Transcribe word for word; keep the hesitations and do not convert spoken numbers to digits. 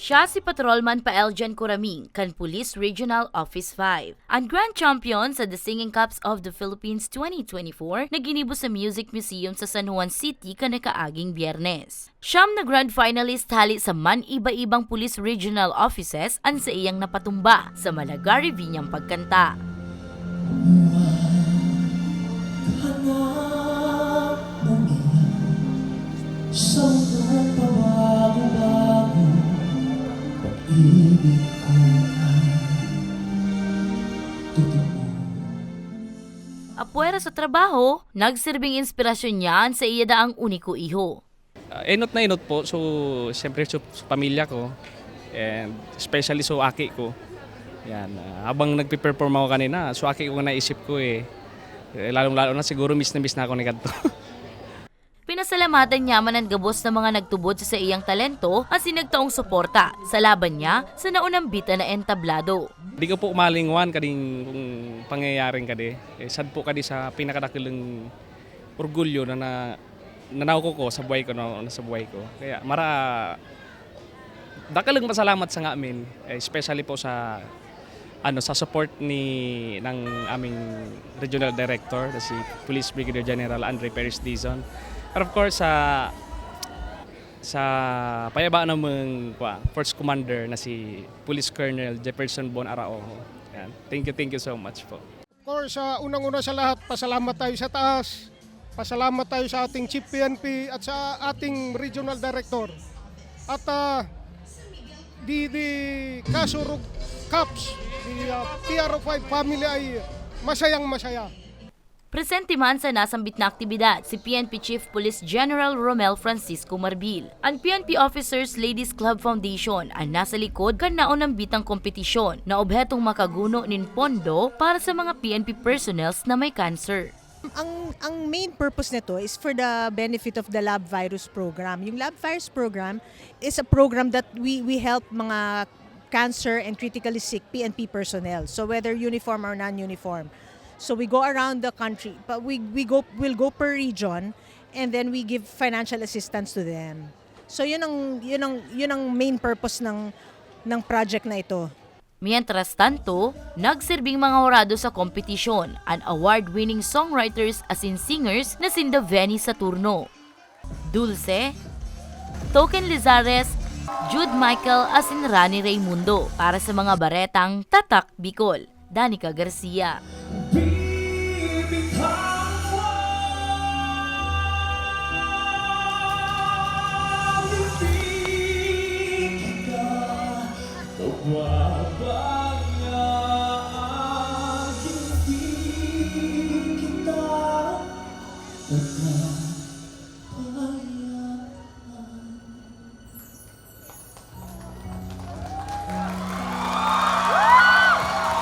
Siya si Patrolman Paeljan Kuraming kan Police Regional Office five, an Grand Champion sa The Singing Cops of the Philippines twenty twenty-four na ginibo sa Music Museum sa San Juan City kan nakaaging Biyernes. Siyam na grand finalist hali sa man-iba-ibang Police Regional Offices an saiyang napatumba sa Malagari Viñang pagkanta. Sa mundong pabago-bago, pag-ibig ko ay totoo. Apwera sa trabaho, nagsirbing inspirasyon niya an saiya daang uniko iho. Ah, enot na enot po. So, siyempre sa, sa pamilya ko and especially sa aki ko. Yan, ah, habang nagpe-perform ako kanina, so aki ko naisip ko eh. Eh, lalong-lalo na siguro miss na miss na ako ni kadto. Pinasalamatan niya man an gabos na mga nagtubod sa saiyang talento asin nagtaong suporta sa laban niya sa naunambitan na entablado. Di ko po malingwan kading kung pangyayaring kadi. Eh, sad po kadi sa pinakadakulang orgulyo na, na nanaw ko, ko sa buhay ko, no, na sa buhay ko. Kaya mara dakulang pasalamat sa ngamin, eh, especially po sa ano sa support ni ng aming regional director na si Police Brigadier General Andre Perez Dizon. And of course sa sa payaba namang kwa, Force Commander na si Police Colonel Jefferson Bon Araojo. Yan. Thank you, thank you so much po. Of course, ah, unang-una sa lahat, pasalamat tayo sa taas. Pasalamat tayo sa ating Chief P N P at sa ating Regional Director. At ah, di, di Kasurog Cops, di ah, P R O five family ay masayang masaya. Presente man sa nasambit na aktibidad si P N P Chief Police General Romel Francisco Marbil. An P N P Officers Ladies Club Foundation an nasa likod kan naunambitang kompetisyon na obhetong makaguno nin pondo para sa mga P N P personnels na may cancer. Ang ang main purpose nito is for the benefit of the Lab Virus program. Yung Lab Virus program is a program that we we help mga cancer and critically sick P N P personnel. So whether uniform or non-uniform. So we go around the country, but we we go we'll go per region and then we give financial assistance to them. So yun ang yun ang yun ang main purpose ng ng project na ito. Mientras tanto, nagsirbing mga hurado sa kompetisyon an award-winning songwriters asin singers na sinda Venny Saturno, Dulce, Token Lizares, Jude Michael asin Rani Raymundo para sa mga baretang Tatak Bicol. Danica Garcia.